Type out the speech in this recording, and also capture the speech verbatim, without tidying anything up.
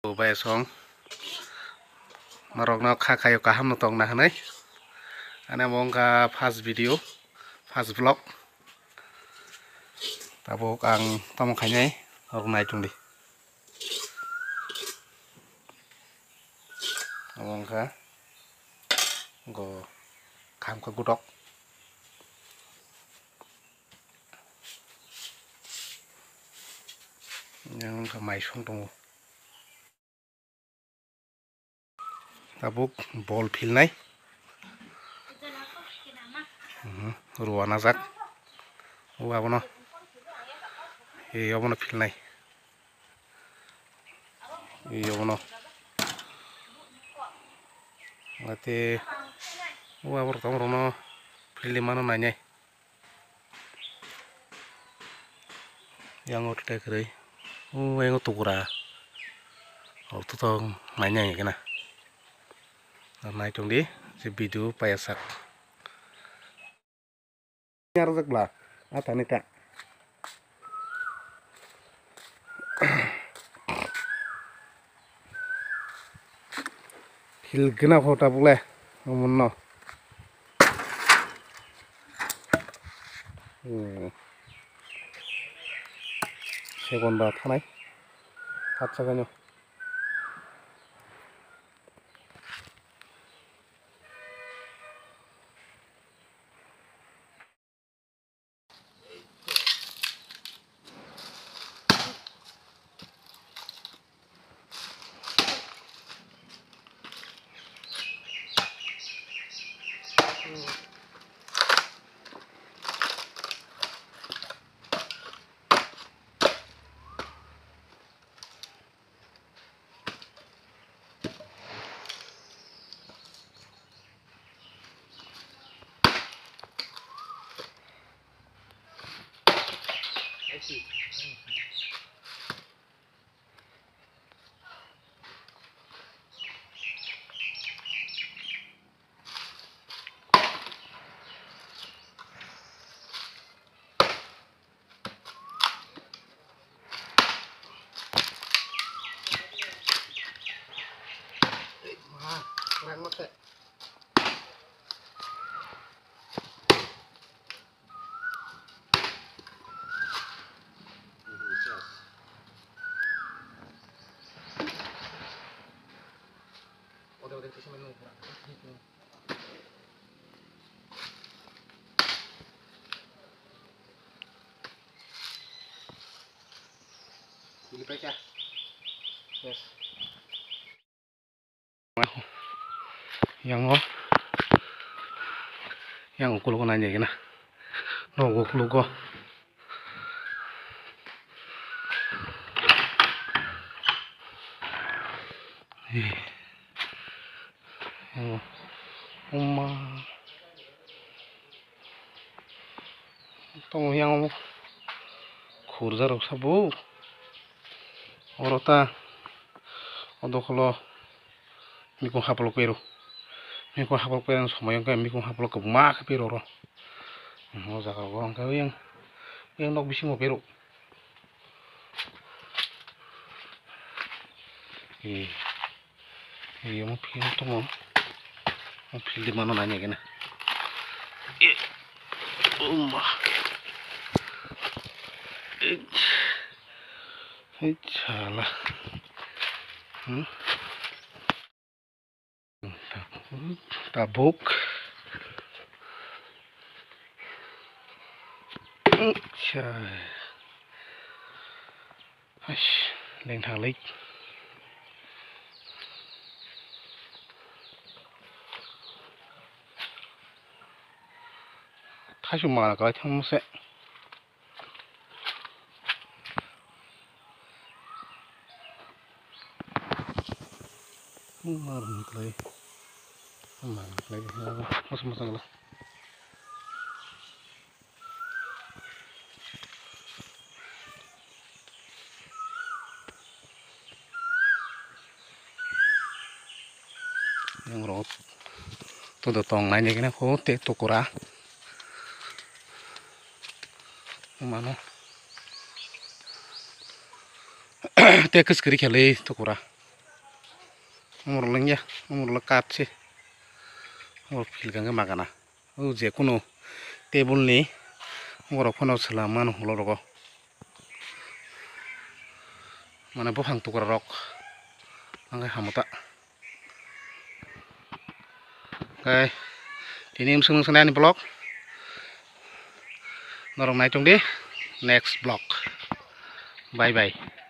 Bai song norokno kha khayo kaham no tongna hwnwi. Ani amo wngkha first video, first vlog. Tabuk ang tamo khainai norok nai tongdi. Amo wngkha go khamkha gutok. Yang wngkha mai song tongo. Tabuk bol philnai. Mhm, rua najak. O abono. E abono philnai. E abono. Ate o aborok tong rokno phildi mano nainai. Yang o tei kwrwi. O yang o tukra. O to tong nai nai kena. Nai tong di, je video paya sak. Nyar jak bla. Ata ni ta. Hil gina kho tabuk le, omonno. Hmm. Second ba thanai. Hat saganyo. Yang o, yang ukulok nai nai na, no ukulok o. Eh. Oh, oma. Tong yang khurja rok sabo. Oro ta o dokholo mikung haplok pero. Mikung haplok pero somoi wngkha mikung haplok kwbangma khe pero oro. O jaga rok wngkha yang, yang nok bisingo pero. Eh, eh, omo phil tongo. Omo phil di mano nai nai gana. Eh, oh ma. Eh, eh, chala. Hmm? Tabuk. Acha. Ais, lengthang lei. Thaisu mala kwlai thangma se. Mar ni klai. Mar ni klai. Masa masa kala. Yang rot. Todo tong nai ni kena ko te tokora. Mano. Te kis kiri khali tokora. Umur lengya, umur lo kat se. Umur phil kang khe magana. O je kuno table ni borok phano swlam mano ulo rogo. Mane buphang tukra rok. Ang hamota. Kai tini umsung nung sanai ani vlog. Norok naitung di next vlog. Bye bye.